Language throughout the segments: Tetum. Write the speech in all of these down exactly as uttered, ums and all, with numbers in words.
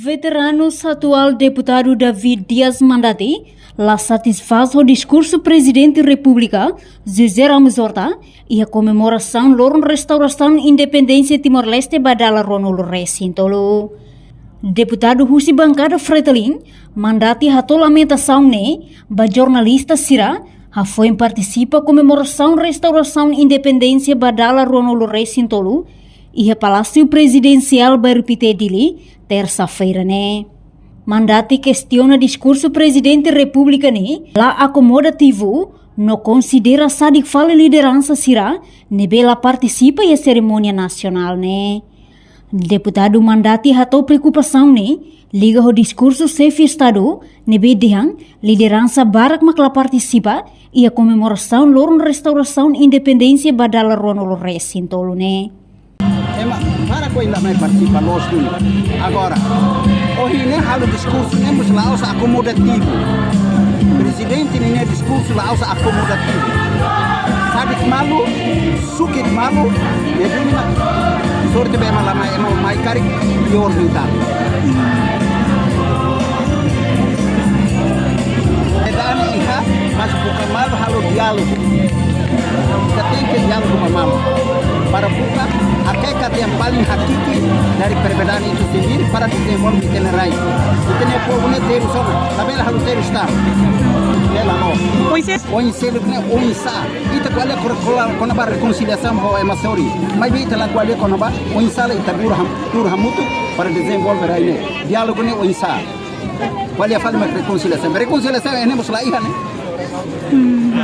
Veteranu atuál deputadu David Dias Mandati la satisfás ho diskursu Prezidente Repúblika, José Ramos Horta, iha komemorasaun loron restaurasaun independénsia Timor-Leste ba dala ruanulu-resin-tolu. Deputadu husi bankada Fretilin, Mandati hato'o lamentasaun ne'e ba jornalista sira hafoin partisipa komemorasaun restaurasaun independénsia ba dala ruanulu-resin-tolu iha Palásiu Prezidensiál Bairru Pité, Dili, tersa-feira ne'e. Mandati kestiona diskursu Prezidente Repúblika ne'e la akomodativu no konsidera sadik fali lideransa sira ne'ebé la partisipa iha serimónia nasionál ne'e. Deputadu Mandati hato'o preokupasaun ne'e liga ho diskursu xefe Estadu ne'ebé dehan lideransa barak mak la partisipa iha komemorasaun loron restaurasaun independénsia ba dala ruanulu-resin-tolu ne'e. Ema barak ohin la mai partisipa loos duni. Agora, ohin ne'e halo diskursu ne'e mós la'ós akomodativu. Prezidente ninia diskursu la'ós akomodativu. Sadik malu, sukit malu, jadi ne'e mak sorte be ema la mai, ema mai karik piór liután. Eda iha, mas buka malu halo diálogu. Ita tenke diálogu ba malu. Para buka hakikat yang paling hakiki dari perbedaan itu sendiri para dezenvolve ita-nia rai. Ita-nia povu ne'e terus ona, labele halo terus tan. Bela no. Oinsá? Oinsá, ne'e oinsá. Ita ko'alia kor-, kola-, kona-ba rekonsiliasaun ho ema sorin. Maibé ita la ko'alia kona-ba oinsá ita duru ham-, duru hamutuk para dezenvolve rai ne'e. Diálogu ne'e oinsá? Ko'alia fali mak rekonsiliasaun. Rekonsiliasaun ne'e mós la iha ne'e.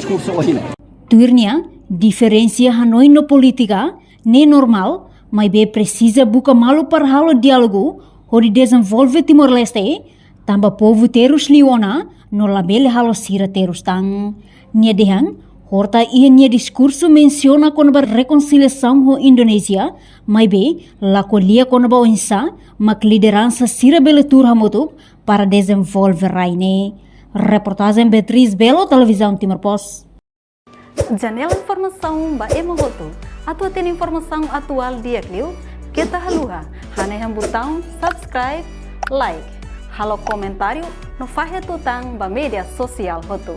Diskursu ohin ne'e. Tuir nia, diferensa hanoin no polítika ne'e normál, maibé presiza buka malu para halo diálogu hodi dezenvolve Timor-Leste, tanba povu terus liu ona no labele halo sira terus tan. Nia dehan, Horta iha nia diskursu mensiona kona-ba rekonsiliasaun ho Indonézia, maibé la ko'alia kona-ba oinsá mak lideransa sira bele tuur hamutuk para dezenvolve rai ne'e. Reportajen Beatriz Belo, Televizaun Timor Post. Janela informasaun ba ema hotu. Atu hatene informasaun atuál di'ak liu, keta haluha hanehan butaun subscribe, like, halo komentáriu no fahe tutan ba média sosiál hotu.